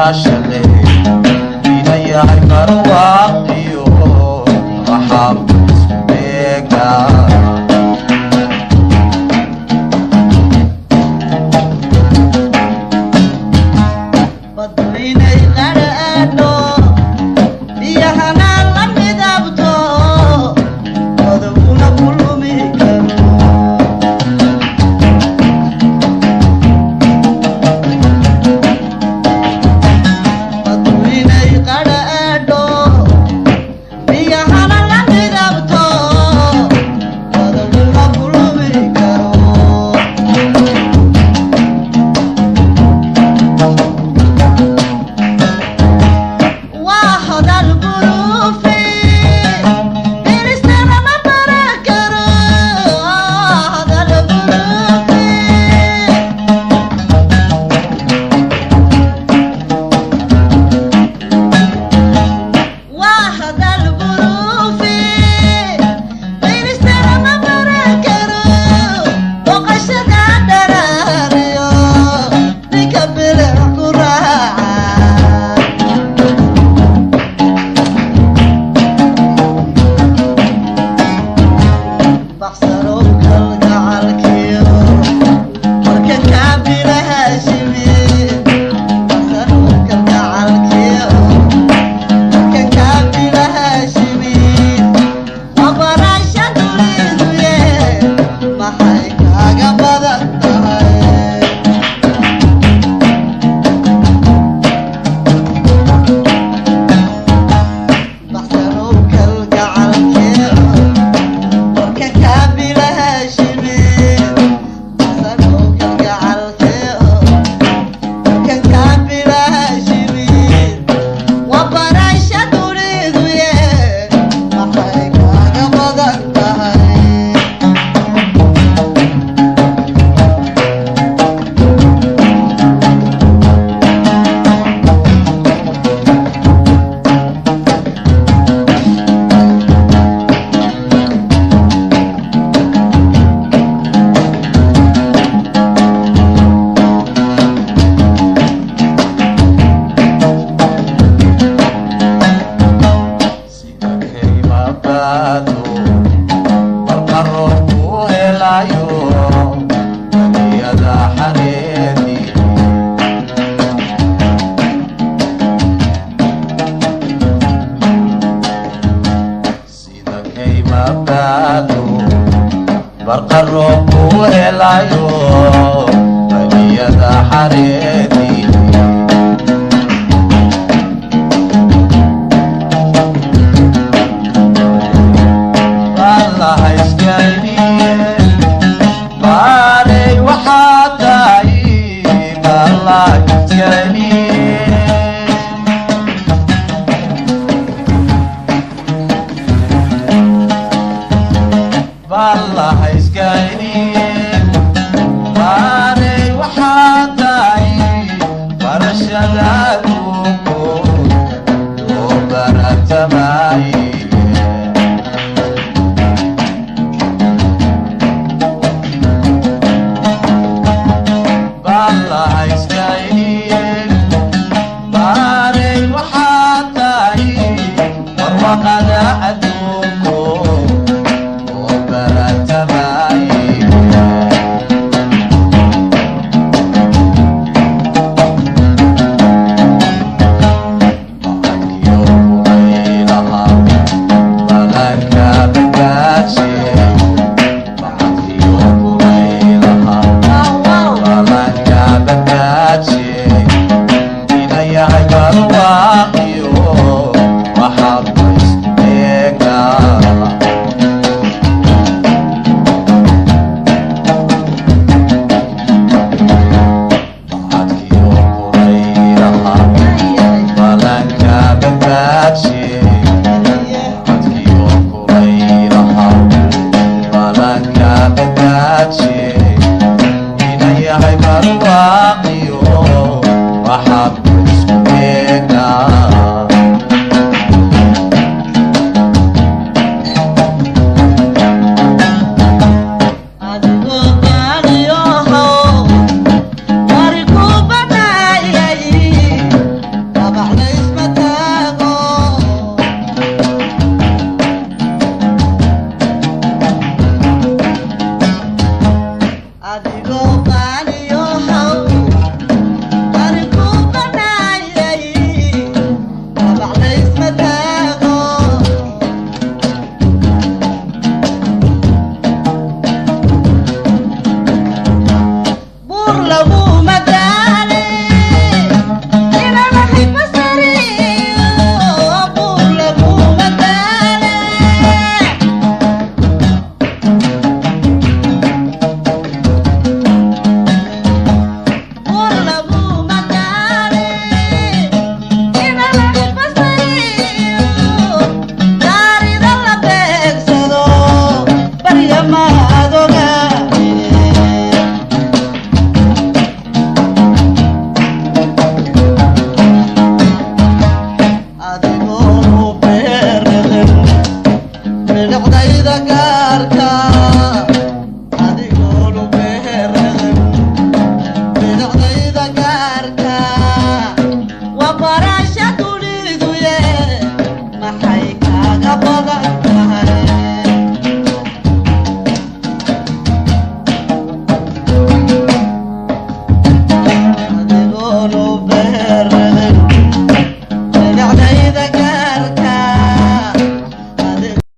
Caashaqe inayahay barwaaqiyo waxaan isku beegnaa. Badweynay qadhaadho, biyahana la midabto, madowguna ku lumi karo. Badweynay qadhaadho, biyahana la midabto, madowguna ku lumi karo. Waa hadal buruufi, biristana ma baran karo. Waa hadal buruufi. Waa hadal buruufi, biristana ma baran karo. Boqoshada dharaariyo ninka bilic ku raaca. Baxsarow kalgacalkiyo marka kaabila Haashimi. Baxsarow kalgacalkiyo marka kaabila Haashimi. Wabarasha duniduye maxay kaaga badan tahay? Baxsarow kalgacalkiyo marka kaabila Haashimi. Baxsarow kalgacalkiyo marka kaabila Haashimi. Wabarasha duniduye maxay kaaga badan tahay? Sida kaymabaado marka roobku helayo badiyada xareedii. Sida kaymabaado marka roobku helayo badiyada xareedii. Baray waxaa tahay balaiskaniye. Balahaiskaniye baray waxaa tahay barashada adduunku loo baratamaye. Baray waxaa tahay barwaqada adduunku oo baratamaye. Baqankiyo kulaylaha balanka badbaadshe. Baqankiyo kulaylaha Wow, wow. balanka badbaadshe.